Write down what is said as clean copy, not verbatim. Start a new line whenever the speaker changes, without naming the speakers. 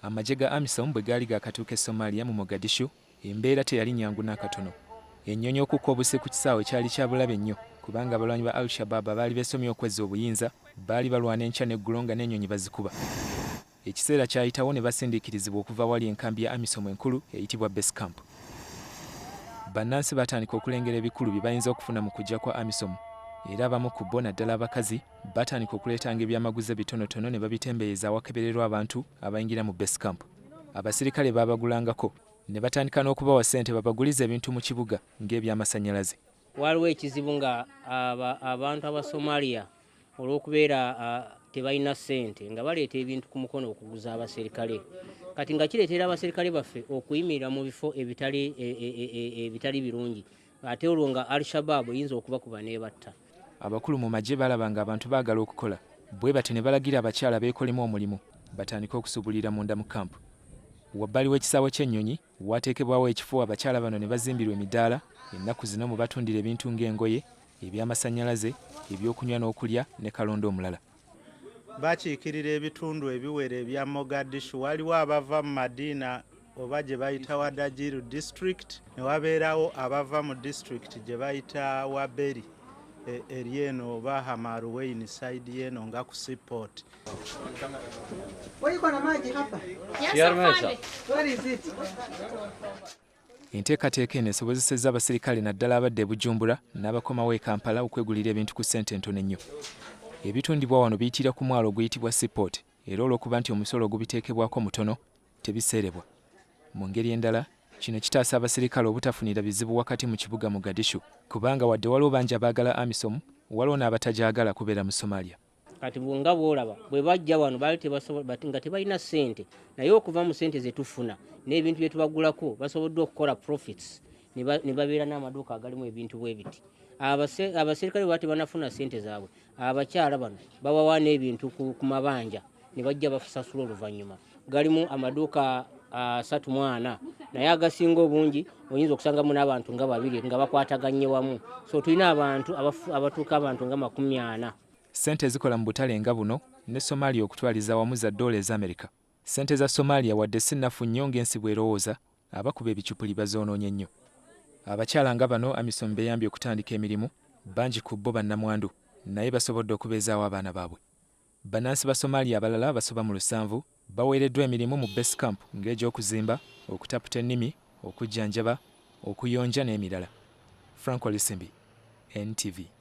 Amagye ga AMISOM bwe gaali gaakatuuka e Somalia mu Mogadishu, embeera teyali nnyangu n'akatono. Ennyonyi okukka obusi ku kisaawe kyali kya bulabe nnyo kubanga abalwanyi ba Al-Shabaab abaali beesomye okwezza obuyinza baali balwana enkya n'eggulo nga n'ennyonyi bazikuba. Ekiseera kyayitawo ne basindiikirizibwa okuva awali enkambi ya AMISOM enkulu eyitibwa Base Camp. Bannansi baatandika okulengera ebikulu bye bayinza okufuna mu kujja kwa AMISOM era abamu ku bo naddala abakazi Batandika okuleetanga ebyamaguzi ebitonotono ne babitembeeyeza awakebererwa abantu abayingira mu Base Camp. Abasirikale baabagulangako ne batandika n'okubawa ssente babagulize ebintu mu kibuga ng'ebyamasannyalaze.
Waliwo ekizibu nga abantu Abasomalia olw'okubeera tebalina ssente nga baleeta ebintu ku mukono okuguza abaserikale, kati nga kireetera abaserikale baffe okuyimirira mu bifo ebitali e, e, e, ebitali birungi, ate olwo nga Al-Shabaab eyinza okubakuba n'ebatta.
Abakulu mu magye baalaba ng'abantu baagala okukola, bwe batyo ne balagira abakyala beekolemu omulimu batandike okusuubulira munda mu kkampu. Wabbali w'ekisaawe ky'ennyonyi waateekebwawo ekifo abakyala bano ne bazimbirwa emidaala ennaku zino mwe batundira ebintu ng'engoye, eby'amasannyalaze, ebyokunywa n'okulya ne kalonda omulala.
Bakiikirira ebitundu ebiwera ebya Mogadishu. Waliwo abava mu Madiina oba gye bayita Wadajiru district, ne wabeerawo abava mu district gye bayita Waberi e, eri eno oba Hamaruweini side y'eno nga ku seaport.
Enteekateeka eno esobozesezza abaserikale naddala abadda e Bujumbura n'abakomawo e Kampala okwegulira ebintu ku ssente entono ennyo. Ebitundibwa wano biyitira ku mwalo oguyitibwa Seaport era olw'okuba nti omusolo ogubiteekebwako mutono, tebiseerebwa. Mu ngeri endala, kino kitaasa abaserikale obutafunira bizibu wakati mu kibuga Mogadishu kubanga wadde waliwo bangi abaagala AMISOM, waliwo n'abatagyagala kubeera mu Somalia.
Kati nga bwolaba bwe bajja wano baali nga tebalina ssente, naye okuva mu ssente ze tufuna n'ebintu bye tubagulako basobodde okukola profits ne babeera n'amaduuka agalimu ebintu bwe biti. Abaserikale bwe tebanafuna ssente zaabwe, abakyala bano babawa n'ebintu ku mabanja ne bajja basasula oluvannyuma. Galimu amaduuka 34, naye agasinga obungi oyinza okusangamu n'abantu nga babiri nga bakwataganye wamu, so tulina abantu abatuuka abantu nga 40.
Ssente ezikola mu butale nga buno ne Somalia okutwaliza awamu za ddoola ez'Amerika. Ssente za Somalia wadde si nnafu nnyo ng'ensi bw'erowooza, abakuba ebicupuli bazoonoonye nnyo. Abakyala nga bano AMISOM beeyambye okutandika emirimu, bangi ku bo bannamwandu naye basobodde okubeezaawo abaana baabwe. Bannansi ba Somalia abalala abasoba mu 70 baweereddwa emirimu mu Base Camp ng'egy'okuzimba, okutaputa ennimi, okujjanjaba, okuyonja n'emirala. Frank Walusimbi, NTV.